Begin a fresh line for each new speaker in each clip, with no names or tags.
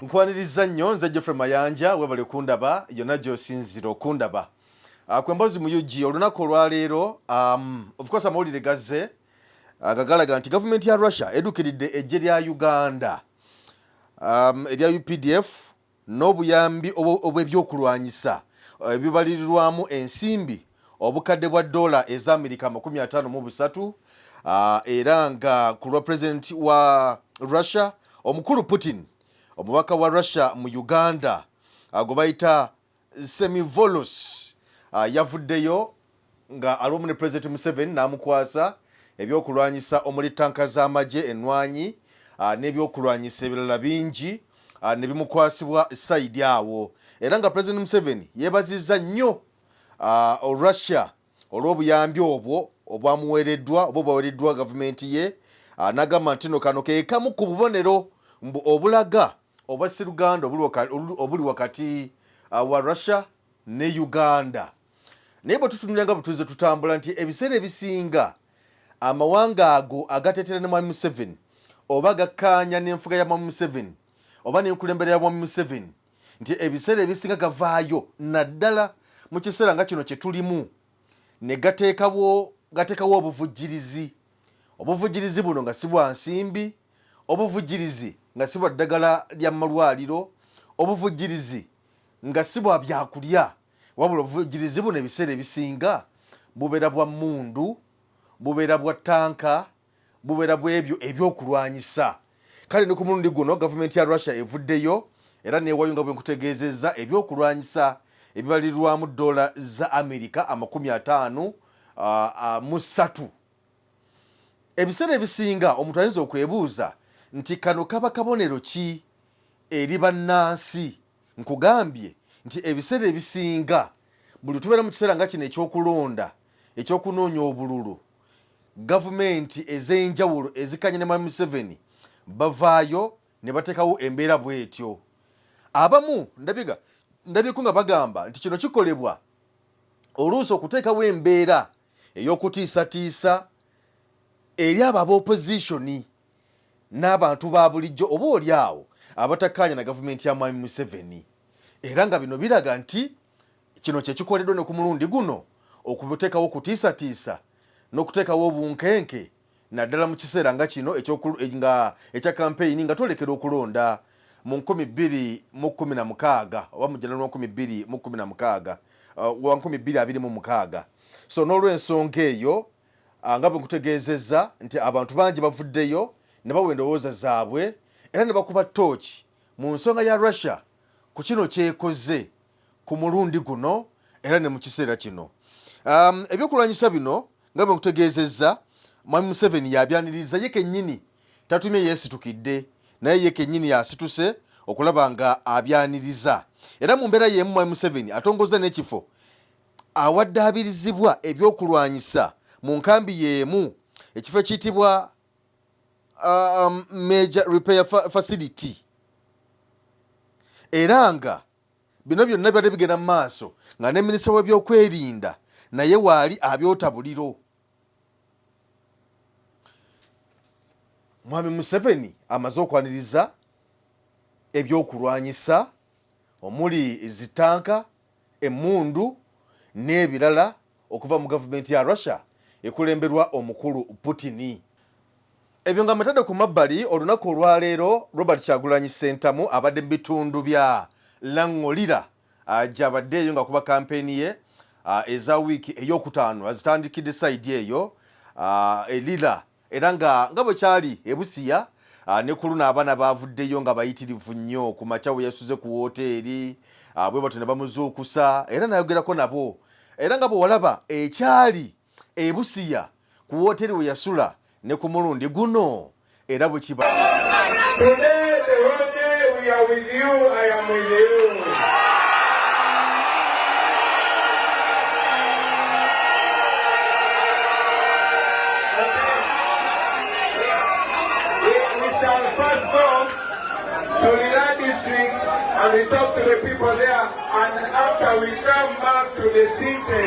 Nkwaniriza nnyo, nze Geoffrey Mayanja, webale kundaba yonna gy'osinzira okundaba. Ku Emboozi mu UG olunaku olwaleero, of course amawulire gazze nga galaga nti gavumenti ya Russia edukiridde eggye lya Uganda erya UPDF n'obuyambi obw'ebyokulwanyisa ebibalirirwamu ensimbi obukadde bwa ddoola ez'Amerika 53, era nga ku lwa pulezidenti wa Russia omukulu Putin, omubaka wa Russia mu Uganda gwe bayita Semivolos yavuddeyo nga ali wamu ne Pulezidenti Museveni n'amukwasa ebyokulwanyisa omuli ttanka z'amagye ennwanyi n'ebyokulwanyisa ebirala bingi ne bimukwasibwa sayidi awo, era nga Pulezidenti Museveni yeebazizza nnyo Russia olw'obuyambi obwo obwamuweereddwa oba obwaweereddwa gavumenti ye, n'agamba nti no kano ke kamu ku bubonero mbu obulaga obwasseruganda obuli wakati wa Russia ne Uganda. Naye bwe tutunulira nga bwe tuzze tutambula nti ebiseera ebisinga amawanga ago agateetera ne Mwami Museveni oba gakkaanya n'enfuga ya Mwami Museveni oba n'enkulembera ya Mwami Museveni, nti ebiseera ebisinga gavaayo naddala mu kiseera nga kino kye tulimu ne gateekawo obuvujjirizi. Obuvujjirizi buno nga si bwa nsimbi, obuvujjirizi nga si bwa ddagala lya malwaliro, obuvujjirizi nga si bwa byakulya, wabula obuvujjirizi buno ebiseera ebisinga bubeera bwa mmundu, bubeera bwa ttanka, bubeera bw'ebyo ebyokulwanyisa. Kale ne ku mulundi guno gavumenti ya Russia evuddeyo era n'ewayo nga bwe nkutegeezezza ebyokulwanyisa ebibalirirwamu ddoola za Amerika 53. Ebiseera ebisinga omuntu ayinza okwebuuza nti kano kaba kabonero ki eri bannansi? Nkugambye nti ebiseera ebisinga buli tubeera mu kiseera nga kino eky'okulonda, eky'okunoonya obululu, gavumenti ez'enjawulo ezikanya ne Mwami Museveni bavaayo ne bateekawo embeera bw'etyo. Abamu ndabyeko nga bagamba nti kino kikolebwa oluusi okuteekawo embeera ey'okutiisatiisa eri abo aba opozisoni n'abantu ba bulijjo oba oli awo abatakkaanya na gavumenti ya Mwami Museveni, era nga bino biraga nti kino kye kikoleddwa ne ku mulundi guno okuteekawo okutiisatiisa n'okuteekawo obunkenke naddala mu kiseera nga kino nga ekya kampeyini nga twolekera okulonda mu 2016 oba mu January 2016 wa 2026. So n'olw'ensonga eyo, nga bwe nkutegeezezza nti abantu bangi bavuddeyo ne bawa endowooza zaabwe era ne bakuba ttooki mu nsonga ya Russia ku kino ky'ekoze ku mulundi guno era ne mu kiseera kino. Ebyokulwanyisa bino nga bwe nkutegeezezza, Mwami Museveni yabyaniriza ye kennyini, tatumye yeesitukidde, naye ye kennyini yasituse okulaba nga abyaniriza. Era mu mbeera y'emu Mwami Museveni atongozza n'ekifo awaddaabirizibwa ebyokulwanyisa mu nkambi y'emu, ekifo ekiyitibwa Major Repair Facility, era nga bino byonna bibadde bigenda mu maaso nga ne minisita w'ebyokwerinda naye waali abyota buliro. Mwami Museveni amaze okwaniriza ebyokulwanyisa omuli zitanka, emmundu n'ebirala okuva mu gavumenti ya Russia ekulemberwa omukulu Putin. Ebyo nga mutadde ku mabbali, olunaku olwaleero Robert Kyagulanyi Ssentamu abadde mu bitundu bya Lang'olira gy'abadde eyo ng'akuba kampeyini ye eza wiiki ey'okutaano azitandikidde sayidi eyo e Lira, era nga nga bwe kyali e Busia ne ku luno abaana baavuddeyo nga bayitirivu nnyo ku makya we yasuze ku wooteeri bwe batyo ne bamuzuukusa era n'ayogerako nabo, era nga bwe walaba ekyali e Busia ku wooteeri we yasula ne ku mulundi guno era bwe kiba.
Today, the whole day we are with you, I am with you. We shall first go to Lira district and we talk to the people there, and after we come back to the city.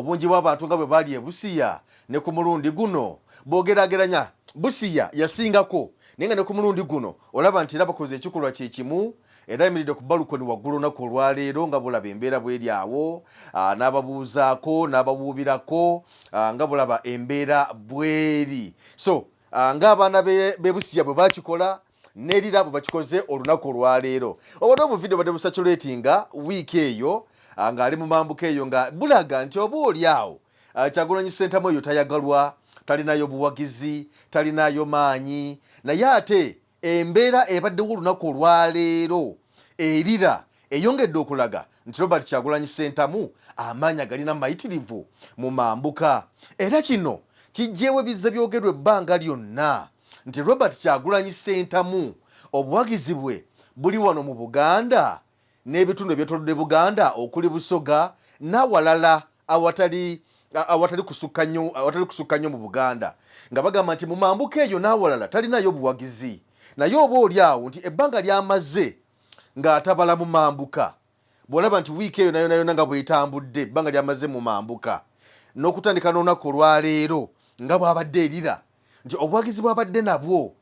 Obungi bw'abantu nga bwe baali e Busia ne ku mulundi guno bw'ogeraageranya Busia yasingako naye nga ne ku mulundi guno olaba nti era bakoze ekikolwa kye kimu era ayimiridde ku balukoni waggulu olunaku olwaleero nga bulaba embeera bweri awo n'ababuuzaako n'abawuubirako nga bulaba embeera bweri so ng'abaana b'e Busia bwe bakikola nerira bwe bakikoze olunaku olwaleero. Obadde obuvidiyo obadde busaculatinga wiiki eyo ng'ali mu mambuka eyo nga bulaga nti oba oli awo Kyagulanyi Ssentamu eyo tayagalwa, talinayo buwagizi, talinayo maanyi, naye ate embeera ebaddewo olunaku olwaleero erira eyongedde okulaga nti Robert Kyagulanyi Ssentamu amaanyi agalina mayitirivu mu mambuka era kino kiggyewo ebizze byogerwa ebbanga lyonna nti Robert Kyagulanyi Ssentamu obuwagizi bwe buli wano mu Buganda n'ebitundu ebyetolodde Buganda okuli Busoga n'awalala awatali awatali kusukka nnyo awatali kusukka nnyo mu Buganda nga bagamba nti mu mambuka eyo n'awalala talinayo buwagizi naye oba oli awo nti ebbanga ly'amaze ng'atabala mu mambuka bw'olaba nti wiiki eyo nayonayona nga bw'etambudde ebbanga ly'amaze mu mambuka n'okutandika n'olunaku olwaleero nga bw'abadde erira nti obuwagizi bw'abadde nabwo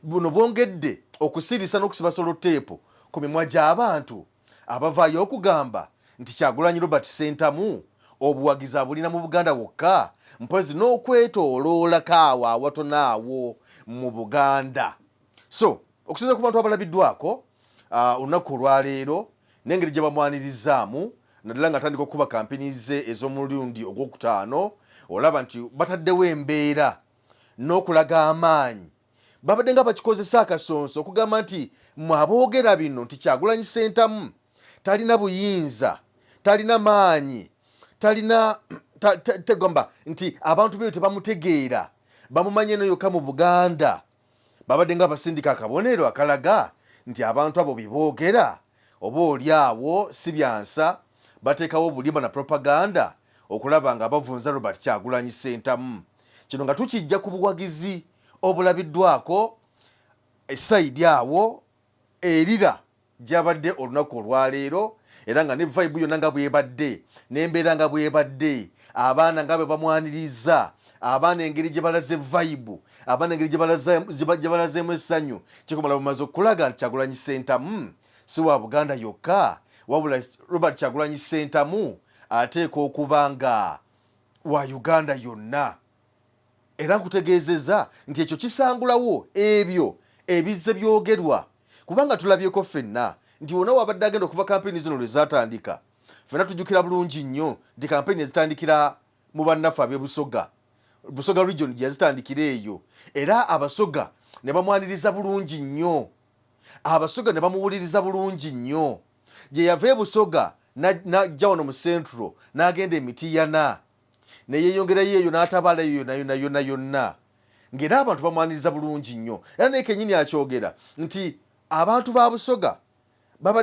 buno bwongedde okusirisa n'okusiba soloteepu ku mimwa gy'abantu abavaayo okugamba nti Kyagulanyi Robert Ssentamu obuwagizi abulina mu Buganda wokka mpozi n'okwetooloolako awo awatono awo mu Buganda. So okusinziira ku bantu abalabiddwako olunaku olwaleero n'engeri gye bamwanirizzaamu naddala ng'atandika okukuba kampeni ze ez'omulundi ogwokutaano olaba nti bataddewo embeera n'okulaga amaanyi babadde nga bakikozesa akasonso okugamba nti mwe aboogera bino nti Kyagulanyi Ssentamu talina buyinza talina maanyi talina tegamba nti abantu beyo tebamutegeera bamumanyi eno yokka mu Buganda babadde nga basindika akabonero akalaga nti abantu abo bye boogera oba oli awo si byansa bateekawo obulimba na propaganda okulaba nga bavunza Robert Kyagulanyi Ssentamu. Kino nga tukijja ku buwagizi obulabiddwako esayidi awo erira gyabadde olunaku olwaleero era nga ne vibe yonna nga bwebadde n'embeera nga bwebadde abaana nga bwe bamwaniriza abaana engeri gye balaze vibe abaana engeri gye balazeemu essanyu kikumala bumaze okulaga nti Kyagulanyi Ssentamu si wa Buganda yokka wabula Robert Kyagulanyi Ssentamu ateekwa okuba nga wa Uganda yonna era nkutegeezezza nti ekyo kisangulawo ebyo ebizze byogerwa kubanga tulabyeko ffenna nti wonna wabadde agenda okuva kampeyini zino lwe zaatandika ffenna tujjukira bulungi nnyo nti kampeyini ezitandikira mu bannaffe ab'e Busoga Busoga region gye yazitandikira eyo era Abasoga ne bamwaniriza bulungi nnyo Abasoga ne bamuwuliriza bulungi nnyo gye yava e Busoga n'ajja wano mu Central n'agenda e Mityana ne yeeyongerayo eyo n'atabaala eyo yonna yonna yonna yonna ng'era abantu bamwaniriza bulungi nnyo era naye kennyini akyogera nti abantu ba Busoga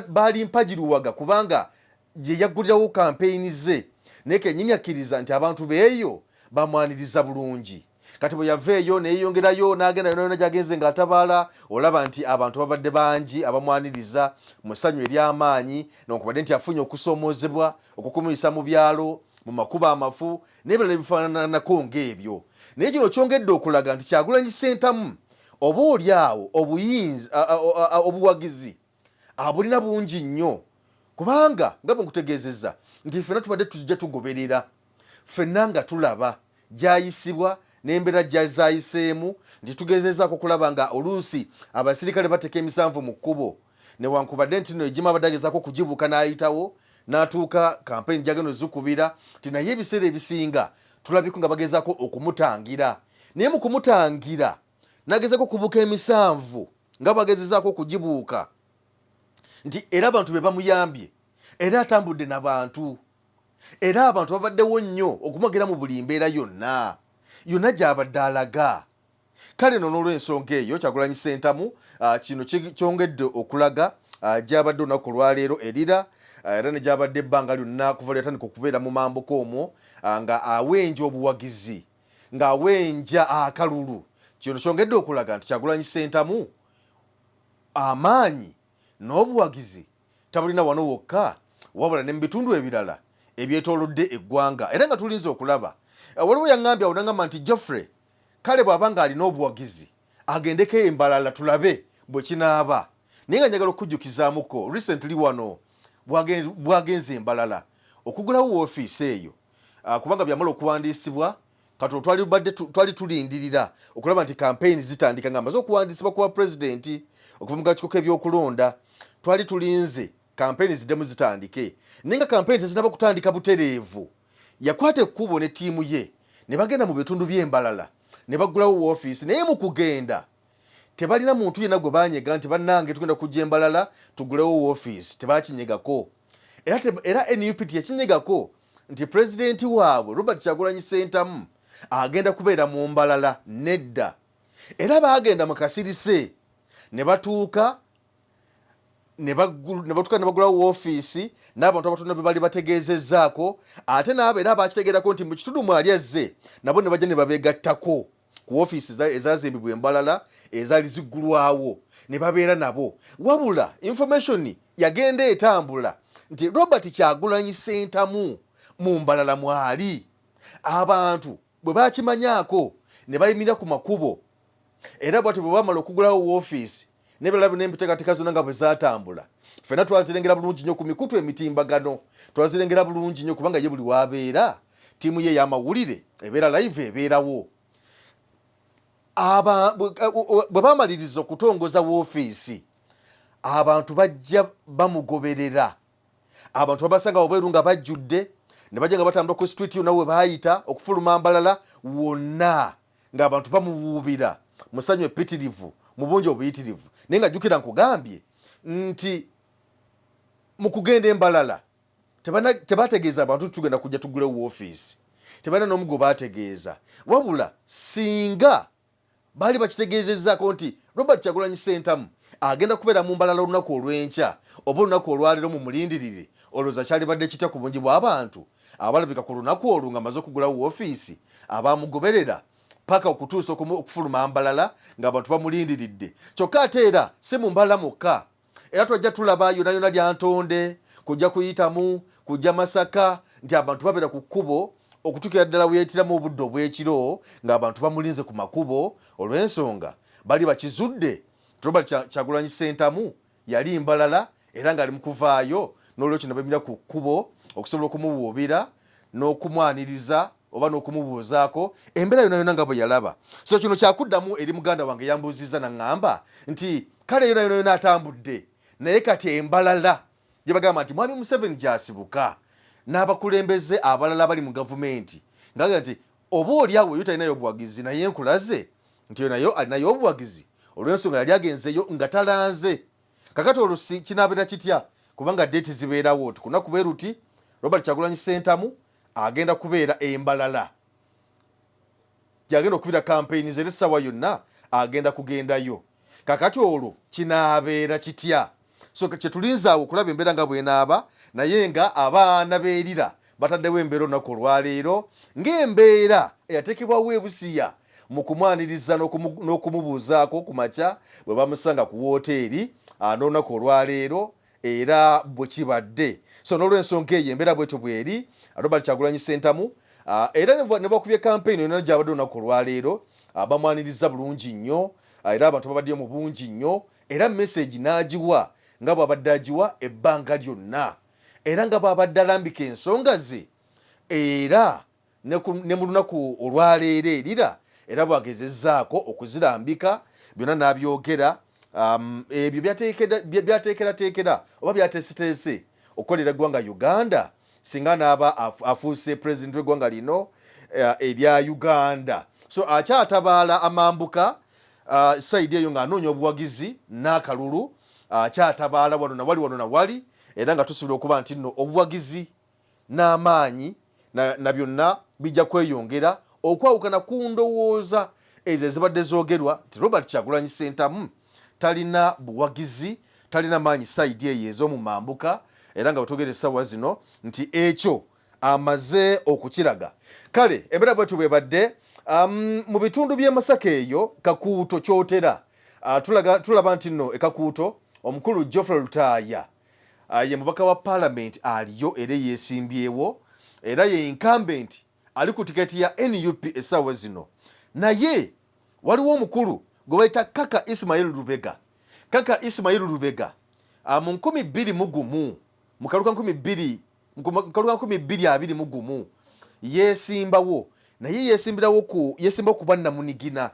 baali mpagi luwaga kubanga gye yaggulirawo kampeyini ze naye kennyini akkiriza nti abantu beeyo bamwaniriza bulungi kati bwe yava eyo neyeyongerayo n'agenda yona yona gyagenze ng'atabaala olaba nti abantu babadde bangi abamwaniriza mu ssanyu ery'amaanyi newankubadde nti afunye okusoomoozebwa okukumuyisa mu byalo mu makubo amafu n'ebirala ebifaananako ng'ebyo naye kino kyongedde okulaga nti Kyagulanyi Ssentamu oba oli awo obuyinza obuwagizi abulina bungi nnyo kubanga nga bwe nkutegeezezza nti ffenna tubadde tujja tugoberera ffenna nga tulaba gy'ayisibwa n'embeera gyazayiseemu nti tugezezaako okulaba nga oluusi abasirikale bateeka emisanvu mu kkubo newankubadde nti no egimu abadde agezaako okugibuuka n'ayitawo n'atuuka kampeyini gyagenda ozikubira nti naye ebiseera ebisinga tulabiko nga bagezaako okumutangira naye mu kumutangira nagezako okubuuka emisanvu nga bagezezaako okugibuuka nti era abantu be bamuyambye era atambudde nabantu era abantu babaddewo nnyo okumwagira mu buli mbeera yonna yonna gy'abadde alaga kale no n'olw'ensonga eyo Kyagulanyi Ssentamu kino kyongedde okulaga gy'abadde olunaku olwaleero erira era ne gy'abadde ebbanga lyonna kuva lwe yatandika okubeera mu mambuka omwo nga awenja obuwagizi ng'awenja akalulu kino kyongedde okulaga nti Kyagulanyi Ssentamu amaanyi n'obuwagizi tabulina wano wokka wabula ne mu bitundu ebirala. ebyetoolodde eggwanga era nga tulinze okulaba. Waliwo yaŋŋambye awo naŋŋamba nti Geoffrey kale bw'aba ng'alina obuwagizi agendeko embalala tulabe bwe kinaaba, naye nga njagala okukujjukizaamuko recently wano bwagenze embalala okugulawo woofiisi eyo kubanga byamala okuwandiisibwa. Kati twali badde twali tulindirira okulaba nti campaign zitandika nga amaze okuwandiisibwa kuba pulezidenti okuva mu kakiiko k'ebyokulonda. Twali tulinze campaign ziddemu zitandike, naye nga campaign tezinaba kutandika butereevu, yakwata ekkubo ne ttiimu ye ne bagenda mu bitundu by'embalala ne baggulawo woofiisi. Naye mu kugenda tebalina muntu yenna gwe banyega nti bannange tugenda kujja embalala tugulewo woofiisi, tebakinyegako. Era NUP teyakinyegako nti pulezidenti waabwe Robert Kyagulanyi Ssentamu agenda kubeera mu Mbalala, nedda. Era baagenda mu kasirise ne batuuka ne batuuka ne bagulawo woofiisi n'abantu abatono be bali bategeezezzaako, ate n'abo era abakitegeerako nti mu kitundu mwali azze nabo ne bajja ne babeegattako ku woofiisi ezazimbibwa embalala ezaali ziggulwawo ne babeera nabo. Wabula information yagenda etambula nti Robert Kyagulanyi Ssentamu mu Mbalala mwali. Abantu bwe bakimanyaako ne bayimirira ku makubo, era bwatyo bwe bamala okugulawo woofiisi n'ebirala byonna, emiteekateeka zonna nga bwe zaatambula ffenna twazirengera bulungi nnyo ku mikutu emitimbagano, twazirengera bulungi nnyo kubanga ye buli wabeera ttiimu ye ey'amawulire ebeera live ebeerawo. Bwe bamaliriza okutongoza woofiisi, abantu bajja bamugoberera, abantu babasanga wabweru nga bajjudde ne bajja nga batambula ku street yonna we baayita okufuluma Mbalala wonna ng'abantu bamuwuubira musanyu eppitirivu mu bungi obuyitirivu. Naye nga jjukira nkugambye nti mu kugenda embalala tebategeeza abantu tugenda kujja tugule woofiisi, tebalina n'omu gwe baategeeza. Wabula singa baali bakitegeezezzaako nti Robert Kyagulanyi Ssentamu agenda kubeera mu Mbalala olunaku olw'enkya oba olunaku olwaleero mu mulindirire, olowooza kyalibadde kitya ku bungi bw'abantu abalabika ku lunaku olwo nga amaze okugulawo woofiisi abaamugoberera paka okutuusa okufuluma Mbalala ng'abantu bamulindiridde? Kyokka ate era si mu Mbalala mwokka, era twajja tulaba yona yona Lyantonde, kujja kuyitamu kujja Masaka, nti abantu babeera ku kkubo okutukira ddala weyayitiramu obudde obw'ekiro ng'abantu bamulinze ku makubo, olw'ensonga bali bakizudde nti Robert Kyagulanyi Ssentamu yali Mbalala era ng'ali mu kuvaayo. N'olwekyo ne bayimira ku kkubo okusobola okumuwuubira n'okumwaniriza oba n'okumubuuzaako embeera yona yona nga bwe yalaba. So kino kyakuddamu eri muganda wange yambuuzizza naŋŋamba nti kale yona yona yona atambudde, naye kati embalala gye bagamba nti Mwami Museveni gy'asibuka n'abakulembeze abalala abali mu gavumenti, nga nti oba oli awo eyo talinayo obuwagizi, naye nkulaze nti eyo nayo alinayo obuwagizi olw'ensonga yali agenzeeyo nga talanze. Kakati olwo si kinaabeera kitya, kubanga deeti zibeerawo nti kunaku bwe luti Robert Kyagulanyi Ssentamu agenda kubeera embalala gyagenda okubira kampeyini ze, era essaawa yonna agenda kugendayo. Kakati olwo kinaabeera kitya? So kyetulinze awo okulaba embeera nga bwenaaba, naye nga abaana b'erira bataddewo embeera olunaku olwaleero ng'embeera eyateekebwawo ebusiya mu kumwaniriza n'okumubuuzaako ku makya bwe bamusanga ku wooteeri n'olunaku olwaleero era bwe kibadde. So n'olwensonga eyo embeera bwetyo bweri. Robert Kyagulanyi Ssentamu era ne bakubye kampeyini yonna gyabadde olunaku olwaleero, bamwaniriza bulungi nnyo era abantu babaddeyo mu bungi nnyo, era message n'agiwa nga bw'abadde agiwa ebbanga lyonna era nga bw'abadde alambika ensonga ze, era ne mu lunaku olwaleero erira era bwagezezzaako okuzirambika byonna n'abyogera ebyo byateekerateekera oba byateeseteese okukolera eggwanga Uganda singa anaaba afuuse pulezidenti w'eggwanga lino erya Uganda. So akyatabaala amambuka sayidi eyo ng'anoonya obuwagizi n'akalulu, akyatabaala wano na wali, wano na wali, era nga tusuubira okuba nti nno obuwagizi n'amaanyi na byonna bijja kweyongera okwawukana ku ndowooza ezo ezibadde zoogerwa nti Robert Kyagulanyi Ssentamu talina buwagizi, talina maanyi sayidi eyo ez'omu mambuka, era nga bwetwogera essaawa zino nti ekyo amaze okukiraga. Kale embeera bwetyo bwebadde mu bitundu by'e Masaka eyo Kakuuto Kyotera. Tulaba nti nno e Kakuuto omukulu Geoffrey Lutaaya ye mubaka wa paalamenti aliyo era eyeesimbyewo. Era ye incumbent ali ku tiketi ya NUP essaawa zino. Naye waliwo omukulu gwe bayita Kaka Ismail Lubega. Kaka Ismail Lubega mu 2001, mu kalulu ka 2021 yeesimbawo, naye yeesimbirawo ku yeesimbawo ku bwannamunigina,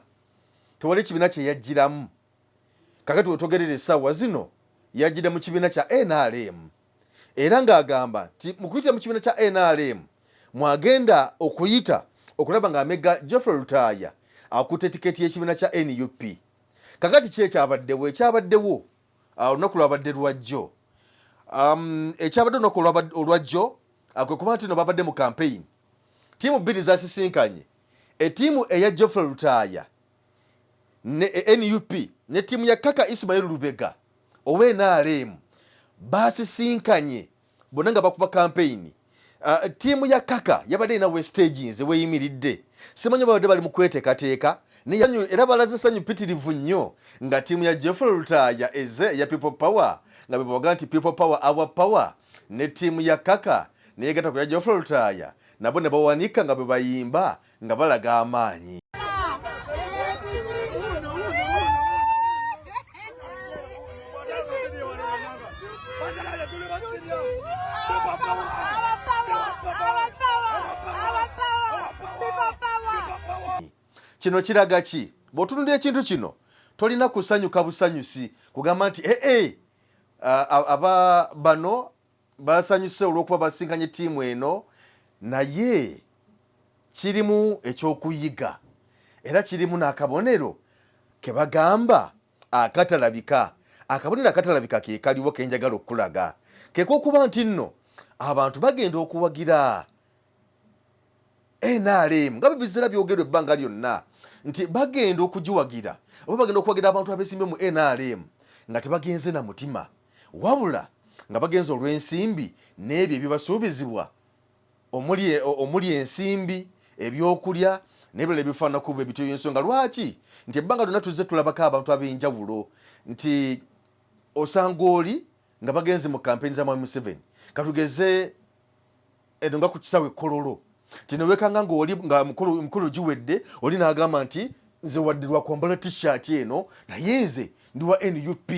tewali kibiina kye yajjiramu. Kakati wetwogerera essaawa zino yajjidde mu kibiina kya NRM era ng'agamba nti mu kuyitira mu kibiina kya NRM mwagenda okuyita okulaba ng'amegga Geoffrey Lutaaya akutte tiketi y'ekibiina kya NUP. Kakati ki ekyabaddewo? Ekyabaddewo olunaku lwabadde lwajjo. Ekyabadde olunaku olwajjo kwe kuba nti no babadde mu campaign. Ttiimu bbiri zasisinkanye. Ettiimu eya Geoffrey Lutaaya ne NUP ne ttiimu ya Kaka Ismail Lubega owa NRM basisinkanye bonna nga bakuba kampeyini. Ttiimu ya Kaka yabadde erina we staginze weyimiridde, simanyi babadde bali mu kweteekateeka era balaze essanyu ppitirivu nnyo nga ttiimu ya Geoffrey Lutaaya eze eya People Power nga bwe nti People Power our power, ne ttiimu ya Kaka neyegatta ku ya Geoffrey Lutaaya nabo ne bawanika nga bwe bayimba nga balaga amaanyi. Kino kiraga ki? Bw'otunulira ekintu kino tolina kusanyuka busanyusi kugamba nti ee eh, aba bano basanyuse olw'okuba basinkanye ttiimu eno, naye kirimu ekyokuyiga era kirimu n'akabonero ke bagamba akatalabika. Akabonero akatalabika ke kaliwo ke njagala okukulaga, ke k'okuba nti nno abantu bagenda okuwagira NRM nga bwe byogerwa ebbanga lyonna nti bagenda okugiwagira oba bagenda okuwagira abantu abesimbye mu NRM nga tebagenze na mutima, wabula nga bagenze olw'ensimbi n'ebyo ebibasuubizibwa omuli ensimbi, ebyokulya n'ebirala ebifaananako bwe bityo. Y'ensonga lwaki nti ebbanga lyonna tuzze tulabako abantu ab'enjawulo nti osanga oli nga bagenze mu kampeyini za Mwami Museveni, katugeze eno nga ku kisaawe Kololo, nti newekanga ng'oli nga mukulu giwedde oli n'agamba nti nze wadde lwakwambala t-shirt eno naye nze ndi wa NUP,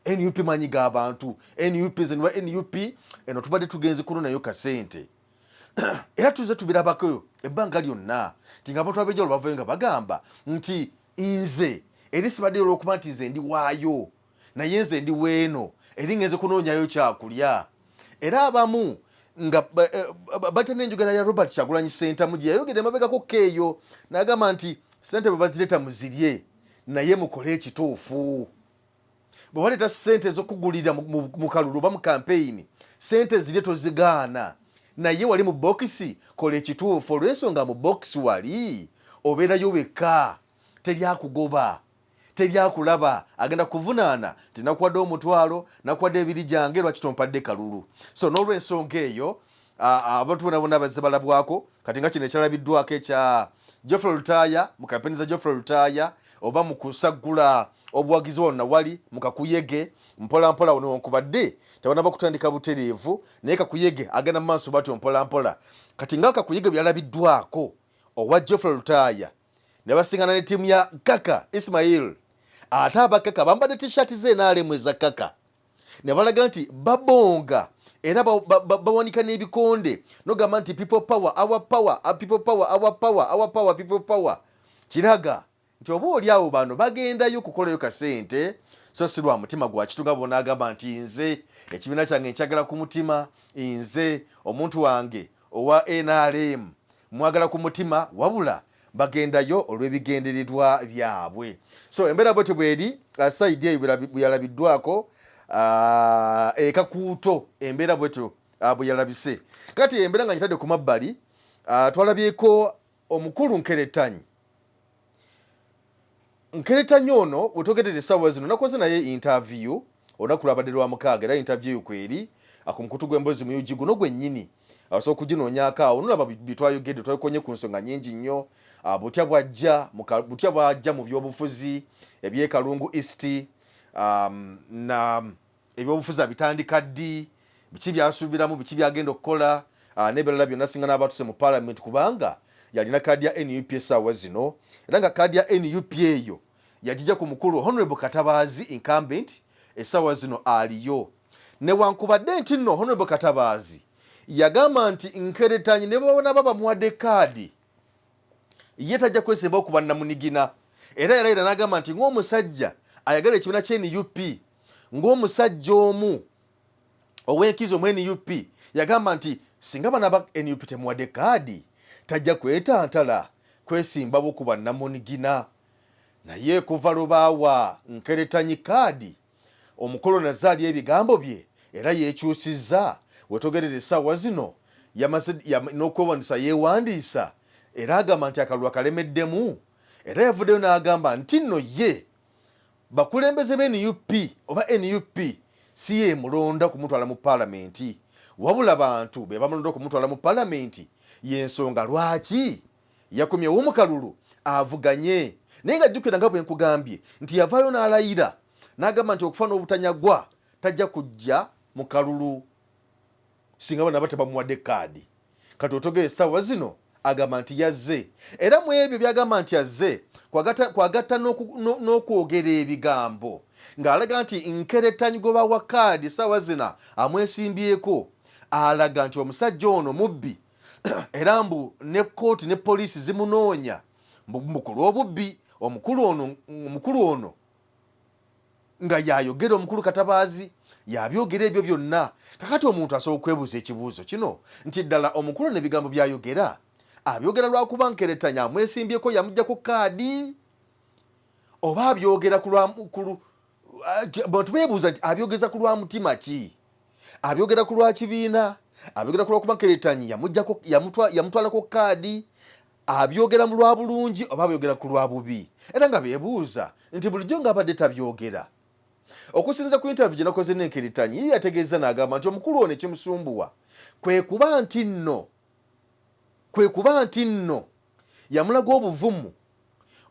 NUP maanyi g'abantu, NUP nze ndi wa NUP eno tubadde tugenze kuno nayo kasente. Era tuzze tubirabako ebbanga lyonna nti nga abantu ab'enjawulo bavayo nga bagamba nti nze eri sibaddeyo olw'okuba nti nze ndi waayo, naye nze ndi weeno eri ngenze kunoonyayo kyakulya. Era abamu nga eh, batya n'enjogera ya Robert Kyagulanyi Ssentamu gye yayogera emabegako keeyo n'agamba nti ssente bwe bazireeta muzirye naye mukole ekituufu. Bwe baleeta ssente ez'okugulira mu kalulu oba mu kampeyini, ssente zirye tozigaana, naye wali mu bokisi kola ekituufu, olw'ensonga mu bokisi wali obeerayo wekka, teri akugoba, teri akulaba agenda kuvunaana nti nakuwadde omutwalo, nakuwadde ebiri gyange, lwaki tompadde kalulu? So n'olw'ensonga eyo abantu bona bona bazze balabwako. Kati nga kino ekyalabiddwako ekya Geoffrey Lutaaya mu kampeyini za Geoffrey Lutaaya oba mu kusaggula obuwagizi wano nawali mu kakuyege mpola mpola, newankubadde tebanaba kutandika butereevu, naye kakuyege agenda mu maaso batyo mpola mpola. Kati nga kakuyege bwe yalabiddwako owa Geoffrey Lutaaya ne basingana ne ttiimu ya Kaka Ismail, ate abakaka bambadde t-shirt z'NRM eza Kaka ne balaga nti babonga era bawanika n'ebikonde nogamba nti people power our power, people power our power, our power people power. Kiraga nti oba oli awo bano bagendayo kukolayo kasente, so si lwa mutima gwa kitunga bona agamba nti nze ekibiina kyange nkyagala ku mutima, nze omuntu wange owa NRM mwagala ku mutima, wabula bagendayo olw'ebigendererwa byabwe. So embeera bwetyo bweri sayidi eyo bweyalabiddwako ekakuuto, embeera bwetyo bwe yalabise. Kati embeera nga ngitadde ku mabbali, twalabyeko omukulu Nkeretanyi. Nkeretanyi ono wetwogerera essaawa zino nakoze naye interview olunaku lwabadde lwa mukaaga, era interview kweri ku mukutu gw'emboozi mu UG guno gwennyini, osobola okuginoonyaako awo nolaba byetwayogedde. Twakonye ku nsonga nnyingi nnyo, butya bwajja butya bwajja mu byobufuzi ebyekalungu East, na ebyobufuzi abitandika ddi, biki byasuubiramu, biki byagenda okukola. n'ebirala byonna singa n'abatuse mu palamenti, kubanga yalina kaadi ya NUP essaawa zino, era nga kaadi ya NUP eyo yagijja ku mukulu Honorable Katabaazi, incumbent essaawa zino aliyo. Newankubadde nti nno Honorable Katabaazi yagamba nti Nkeretanyi ne baba bamuwadde kaadi, ye tajja kwesimbawo kuba namunigina, era yalayira n'agamba nti ng'omusajja ayagala ekibiina kya NUP, ng'omusajja omu ow'enkizo mu NUP, yagamba nti singa bana ba NUP temuwadde kaadi, tajja kwetantala kwesimbawo ku bannamunigina. Naye kuva lubaawa Nkeretanyi kaadi, omukolo nazaali ebigambo bye era yeekyusizza. Wetogerera essaawa zino yamaze n'okwewandiisa, yeewandiisa, era agamba nti akalulu akalemeddemu. Era yavuddeyo n'agamba nti nno ye bakulembeze be NUP oba NUP si yemulonda kumutwala mu paalamenti, wabula bantu be bamulonda okumutwala mu paalamenti, yensonga lwaki yakomyewo mu kalulu avuganye. Naye nga jjukira nga bwe nkugambye nti yavaayo n'alayira n'agamba nti okufa n'obutanyagwa tajja kujja mu kalulu singa banaba tebamuwadde kaadi. Kati otogera essaawa zino agamba nti yazze, era mu ebyo byagamba nti azze kwagatta n'okwogera ebigambo ng'alaga nti Nkeretanyi gwe bawa kaadi essaawa zino amwesimbyeko, alaga nti omusajja ono mubbi, era mbu ne kooti ne poliisi zimunoonya mbu ku lw'obubbi. Omukulu ono nga yayogera, omukulu Katabaazi yabyogera ebyo byonna. Kakati omuntu asobola okwebuuza ekibuuzo kino nti ddala omukulu nebigambo byayogera abyogera lwakuba Nkeretanya amwesimbyeko yamugjako kaadi, oba abyogera bantu beebuuza nti abyogeza ku lwa mutima ki? Abyogera ku lwa kibiina? Abyogera ku lwakuba Nkeretanyi yamutwalako kaadi? Abyogera mu lwa bulungi oba abyogera ku lwa bubi? Era nga beebuuza nti bulijjo ng'abadde tabyogera. Okusinziira ku interview gye nakoze n'Enkeretanyi, ye yategeeza n'agamba nti omukulu ono ekimusumbuwa kwe kuba nti nno yamulaga obuvumu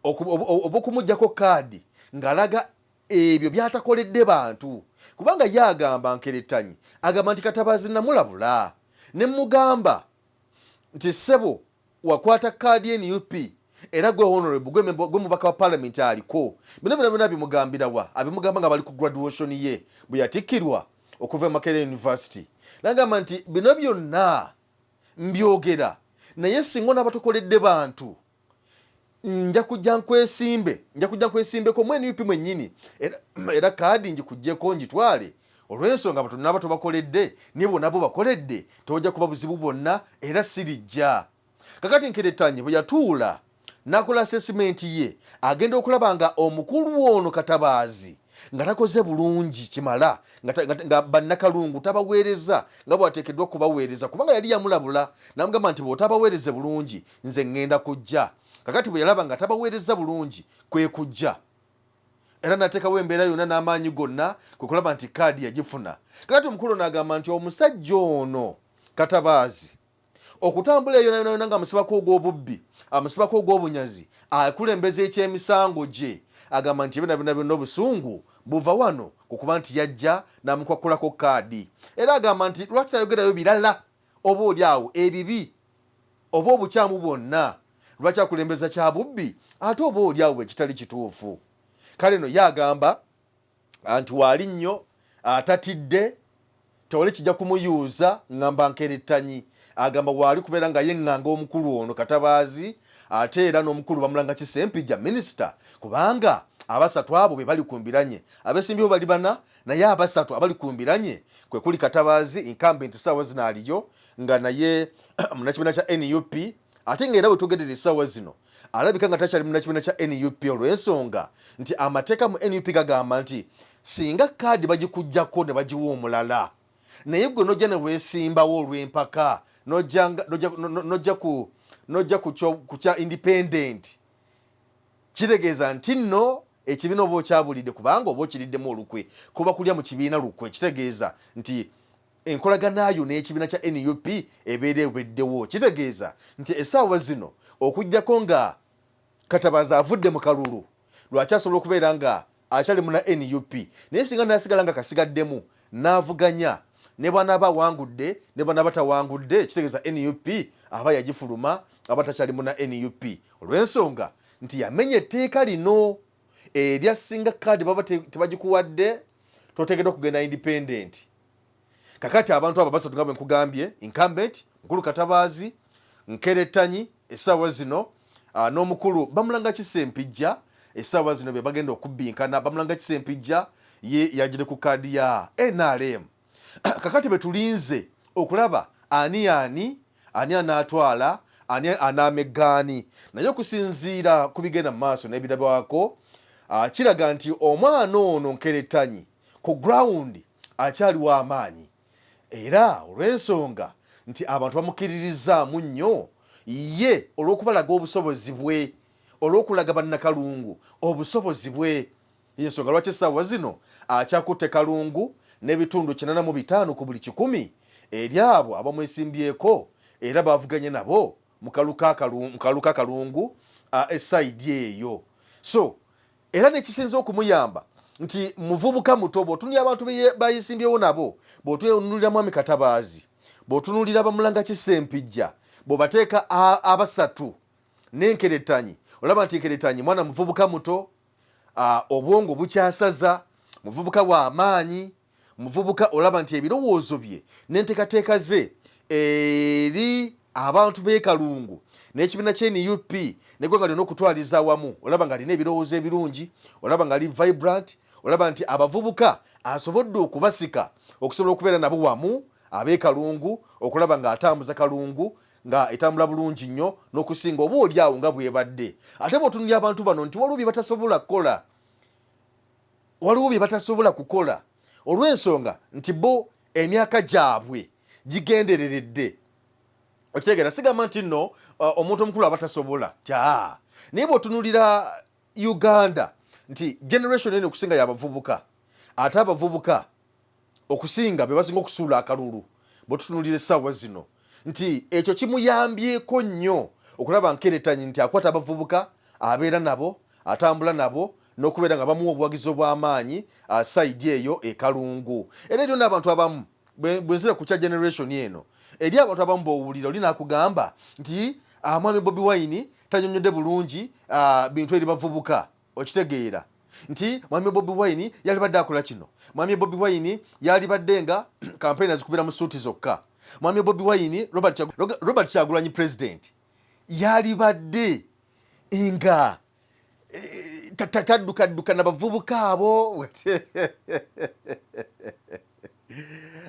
obw'okumuggyako kaadi ng'alaga ebyo byatakoledde bantu, kubanga ye agamba, Nkeretanyi agamba nti Katabaazi namulabula ne mugamba nti, "Ssebo, wakwata kaadi NUP, era gwe honorable, gwe mubaka wa parliament aliko." Bino byona byona bimugambirawa? Abimugamba nga bali ku graduation ye bwe yatikkirwa okuva e Makerere University. Nagamba nti bino byonna mbyogera, naye singa onaaba tokoledde bantu, nja kujja nkwesimbe, nja kujja nkwesimbeko mu NUP mwennyini, era kaadi ngikugjeko ngitwale, olw'ensonga batonaba tobakoledde, naye bonna bo bakoledde, tewajja kuba buzibu bwonna, era sirijja. Kakati Nkeretanyi bwe yatuula n'akola assessment ye, agenda okulaba nga omukulu ono Katabaazi nga takoze bulungi kimala, nga bannakalungu tabaweereza nga bw'ateekeddwa kubaweereza, kubanga yali yamulabula n'amugamba nti bw'otabaweereze bulungi, nze ŋŋenda kujja. Kakati bwe yalaba nga tabaweereza bulungi, kwe kujja era n'ateekawo embeera yonna n'amaanyi gonna kwe kulaba nti kaadi yagifuna. Kakati omukulu ono agamba nti omusajja ono Katabaazi okutambula eyo yona yona nga amusibako ogw'obubbi, amusibako ogw'obunyazi, akulembeza ekyemisango gye, agamba nti ebyo byonna byonna obusungu buva wano ku kuba nti yajja n'amukwakulako kaadi. Era agamba nti lwaki tayogerayo birala, oba oli awo ebibi oba obukyamu bwonna, lwaki akulembeza kya bubbi, ate oba oli awo bwe kitali kituufu. Kale no ye agamba nti waali nnyo atatidde, tewali kijja kumuyuuza. Ŋŋamba Nkerettanyi agamba waali kubeera nga yeŋŋanga omukulu ono Katabaazi, ate era n'omukulu bamulanga Kisempijja minisita, kubanga abasatu abo be bali ku mbiranye. Abesimbyewo bali bana, naye abasatu abali ku mbiranye kwe kuli Katabaazi, incumbent saawa zino aliyo, nga naye munnakibiina kya NUP, ate nga era bwe twogerera essaawa zino alabika nga takyali munnakibiina kya NUP, olw'ensonga nti amateeka mu NUP gagamba nti singa kaadi bagikugjako ne bagiwa omulala, naye gwe nojja ne weesimbawo olw'empaka, nojja ku kya independent, kitegeeza nti nno ekibiina oba okyabulidde, kubanga oba okiriddemu olukwe. Kuba kulya mu kibiina lukwe. Kitegeeza nti enkolaganayo n'ekibiina kya NUP ebeera eweddewo. Kitegeeza nti essaawa zino, okugjako nga Katabaazi avudde mu kalulu, lwaki asobola okubeera nga akyali muna NUP, naye singa nasigala nga kasigaddemu n'avuganya, Ne bw'anaaba awangudde ne bw'anaaba tawangudde, kitegeeza nup aba yagifuluma, aba takyali muna nup olw'ensonga nti yamenya etteeka lino erya singa kaadi baba tebagikuwadde toteekeddwa kugenda independent. Kakati abantu abo basatu nga bwe nkugambye, incumbent mukulu Katabaazi, Nkerettanyi essaawa zino n'omukulu Bamulanga Kisempijja essaawa zino be bagenda okubbinkana. Bamulanga Kisempijja ye yagire ku kaadi ya NRM. Kakati betulinze okulaba ani ani ani anaatwala, ani anaamegga ani. Naye okusinziira ku bigenda mu maaso n'ebirabwako, kiraga nti omwana ono Nkerettanyi ku ground akyali w'amaanyi, era olw'ensonga nti abantu bamukkiririzzaamu nnyo ye olw'okubalaga obusobozi bwe, olw'okulaga Bannakalungu obusobozi bwe, y'ensonga lwaki essaawa zino akyakutte Kalungu n'ebitundu 85 ku buli kikumi eri abo abamwesimbyeko era bavuganye nabo mu kalulu ka Kalungu esayidi eyo. So era nekisinza okumuyamba nti muvubuka muto, bw'otunulira abantu bayesimbyewo nabo, bw'otunulira Mwami Katabaazi, bw'otunulira Bamulanga Kisempijja, bw'obateeka abasatu n'Enkerettanyi, olaba nti Enkerettanyi mwana muvubuka muto, obwongo bukyasaza, muvubuka wa maanyi, muvubuka olaba nti ebirowoozo bye n'enteekateeka ze eri abantu b'e Kalungu n'ekibiina kye NUP n'eggwanga lyonna okutwaliza awamu, olaba ng'alina ebirowoozo ebirungi, olaba ng'ali vibrant, olaba nti abavubuka asobodde okubasika okusobola okubeera nabo wamu ab'e Kalungu, okulaba ng'atambuza Kalungu nga etambula bulungi nnyo n'okusinga oba oli awo nga bw'ebadde. Ate bw'otunulira abantu bano nti waliwo bye batasobola kukola, waliwo bye batasobola kukola olw'ensonga nti bo emyaka gyabwe gigendereredde. Okitegeera? Sigamba nti nno omuntu omukulu aba tasobola tya, naye bw'otunulira Uganda nti generation eno okusinga y'abavubuka, ate abavubuka okusinga be basinga okusuula akalulu bwetutunulira essaawa zino, nti ekyo kimuyambyeko nnyo okulaba Nkeretanyi nti akwata abavubuka, abeera nabo, atambula nabo n'okubeera nga bamuwa obuwagizi obw'amaanyi sayidi eyo e Kalungu. Era eriyo n'abantu abamu, bwe nzira ku kya generation eno, eri abantu abamu b'owulira oli n'akugamba nti Mwami Bobi Wine tanyonyodde bulungi bintu eri bavubuka. Okitegeera nti Mwami Bobi Wine yalibadde akola kino, Mwami Bobi Wine yalibadde nga kampeyini azikubira mu suuti zokka, Mwami Bobi Wine, Robert Kyagulanyi president yalibadde nga taddukadduka na bavubuka abo.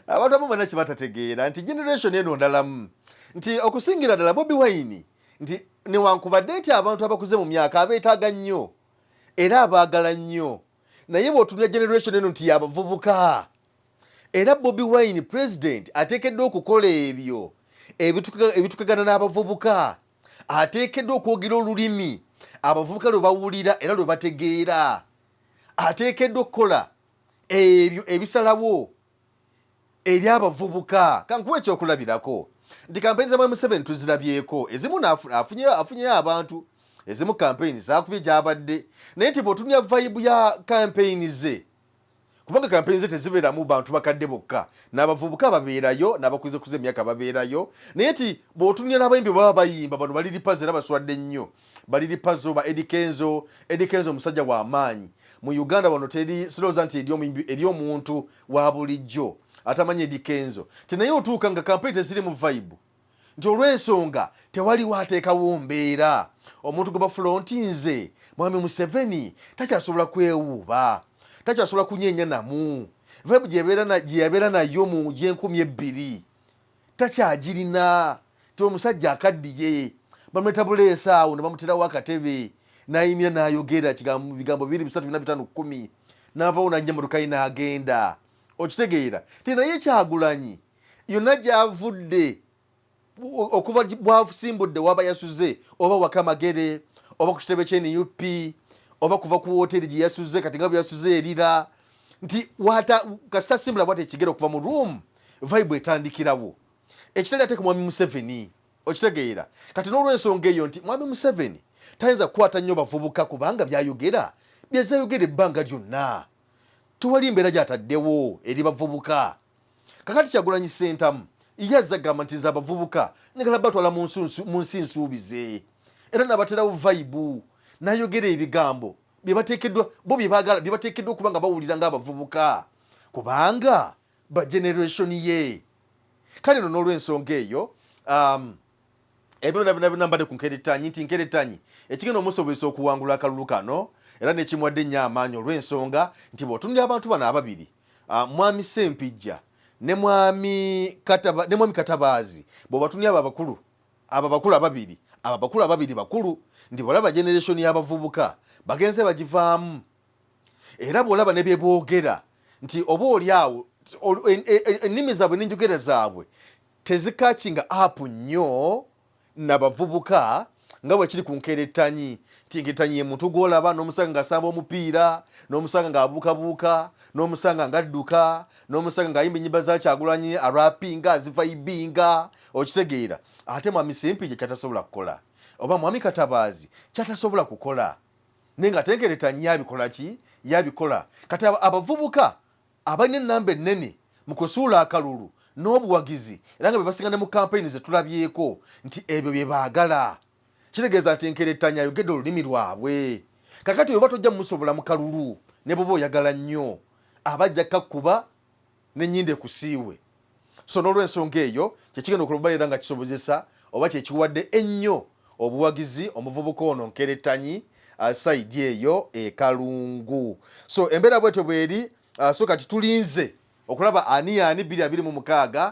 Abantu abamu balina kye batategeera nti generation eno ndalamu, nti okusingira ddala Bobi Wine, nti newankubadde nti abantu abakuze mu myaka abeetaaga nnyo era abaagala nnyo, naye bw'otunula generation eno nti yabavubuka, era Bobi Wine president ateekeddwa okukola ebyo ebitukagana n'abavubuka, ateekeddwa okwogera olulimi abavubuka lwe bawulira era lwe bategeera, ateekeddwa okukola ebyo ebisalawo eri abavubuka. Kankuwa ekyokulabirako nti kampeyini za Mwami Museveni tuzirabyeko, ezimu afunyeyo abantu, ezimu kampeyini zakubye gyabadde, naye nti bw'otunulira vibe ya kampeyini ze, kubanga kampeyini ze tezibeeramu bantu bakadde bokka, n'abavubuka babeerayo, n'abakuzekuza emyaka babeerayo, naye nti bw'otunulira n'abayimbi baba bayimba, bano bali lipazo era baswadde nnyo, bali lipazo ba Eddy Kenzo. Eddy Kenzo omusajja wa maanyi mu Uganda wano, teri sirowooza nti eri omuntu wa bulijjo atamanyi Eddy Kenzo, ti naye otuuka nga kampeyini teziri mu vibe, nti olw'ensonga tewaliwo ateekawo mbeera omuntu gwe bafulonti nze Mwami Museveni takyasobola kwewuuba, takyasobola kunyeenya namu vibe gye yabeera nayo mu gy'enkumi ebbiri takyagirina, ti omusajja akaddiye, bamuleta buleesa awo ne bamuterawo akatebe n'ayimira n'ayogera bigambo 2 3 4 5 10 n'avaawo n'ajja emmotoka ye n'agenda. Okitegeera ti naye Kyagulanyi yonna gy'avudde okuva bw'asimbudde waba yasuze oba waka Magere oba ku kitebe kye NUP oba kuva ku woteeri gye yasuze, kati nga bwe yasuze erira nti kasita asimbula bw'ati ekigere okuva mu room, vibe etandikirawo, ekitali ate ku Mwami Museveni. Okitegeera? Kati n'olw'ensonga eyo nti Mwami Museveni tayinza kukwata nnyo bavubuka kubanga by'ayogera byazayogera ebbanga lyonna, tewali mbeera gy'ataddewo eri bavubuka. Kakati Kyagulanyi Ssentamu ye azze agamba nti nze abavubuka njagala batwala mu nsi nsuubize, era nabaterawo vayibu nayogera ebigambo byebateekeddwa bo byebaagala byebateekeddwa okuba nga bawulira ng'abavubuka kubanga ba generation ye. Kale no n'olw'ensonga eyo ebyo byonna byonna mbadde ku nkerettanyi nti nkerettanyi ekigenda omusobozesa okuwangula akalulu kano era nekimuwadde ennyo amaanyi olw'ensonga nti bw'otunulira abantu bano ababiri mwami Ssempijja ne mwami Kataba, ne mwami Katabaazi bw'obatunulira abo abakulu abo abakulu ababiri abo abakulu ababiri bakulu nti bw'olaba generation y'abavubuka bagenze bagivaamu era bw'olaba ne bye boogera nti oba oli awo ennimi zaabwe n'enjogera zaabwe tezikakinga apu nnyo nabavubuka nga bwe kiri ku nkerettanyi nti nkerettanyi ye muntu gw'olaba n'omusanga ng'asamba omupiira n'omusanga ng'abuukabuuka n'omusanga ng'adduka n'omusanga ng'ayimba ennyimba za Kyagulanyi arapinga azivaibinga okitegeera ate mwami Ssempijja kyatasobola kukola oba mwami Katabaazi kyatasobola kukola naye nga ate nkerettanyi yabikola ki yabikola kati abavubuka abalina ennamba ennene mu kusuula akalulu n'obuwagizi era nga be basinga ne mu kampeyini ze tulabyeko nti ebyo bye baagala kitegeeza nti nkerettanyi ayogedde olulimi lwabwe. Kakati oyo oba tojja mumusobola mu kalulu ne bw'oba oyagala nnyo aba ajja kukakkuba n'ennyindo ekusiiwe. So n'olwensonga eyo kye kigenda okubeera nga kisobozesa oba kye kiwadde ennyo obuwagizi omuvubuka ono Nkerettanyi sayidi eyo e Kalungu. So embeera bwetyo bweri, so kati tulinze okulaba ani yaani 2026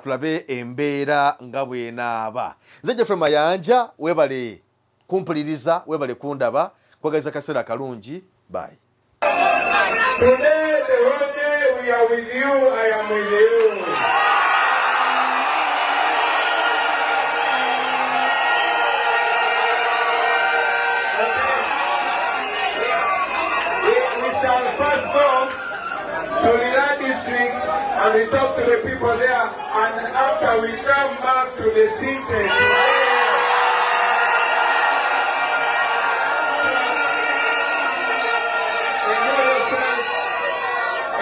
tulabe embeera nga bwenaaba. Nze Geoffrey Mayanja, webale kumpuliriza, webale kundaba, nkwagaliza kaseera kalungi, bye.
Today, the whole day, we are with you, I am with you. We shall first go to Lira district and we talk to the people there, and after we come back to the city.